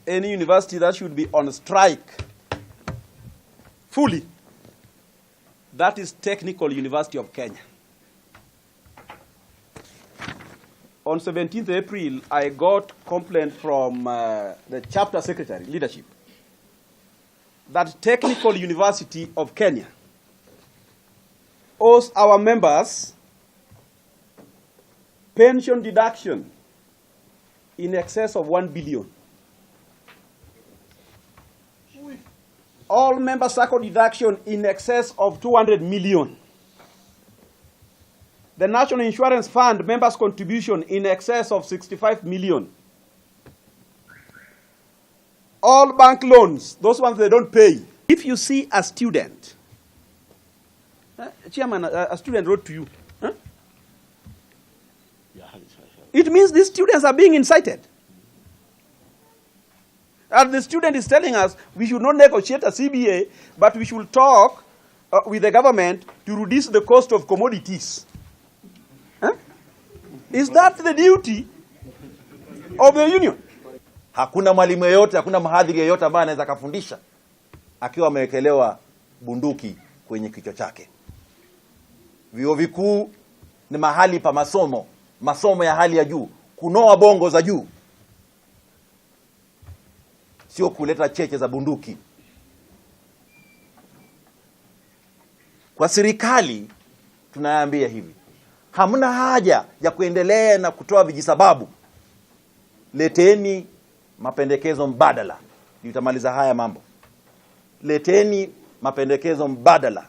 Any university that should be on strike fully, that is Technical University of Kenya. On 17th April, I got complaint from the chapter secretary, leadership, that Technical University of Kenya owes our members pension deduction in excess of 1 billion. All member circle deduction in excess of 200 million. The National Insurance Fund members contribution in excess of 65 million. All bank loans, those ones they don't pay. If you see a student, chairman, a student wrote to you. Huh? It means these students are being incited. And the student is telling us we should not negotiate a CBA, but we should talk with the government to reduce the cost of commodities. Huh? Is that the duty of the union? Hakuna mwalimu yeyote, hakuna mhadhiri yeyote ambaye anaweza kafundisha akiwa amewekelewa bunduki kwenye kichwa chake. Vyuo vikuu ni mahali pa masomo, masomo ya hali ya juu, kunoa bongo za juu, sio kuleta cheche za bunduki. Kwa serikali tunaambia hivi, hamna haja ya kuendelea na kutoa vijisababu. Leteni mapendekezo mbadala, nitamaliza haya mambo. Leteni mapendekezo mbadala.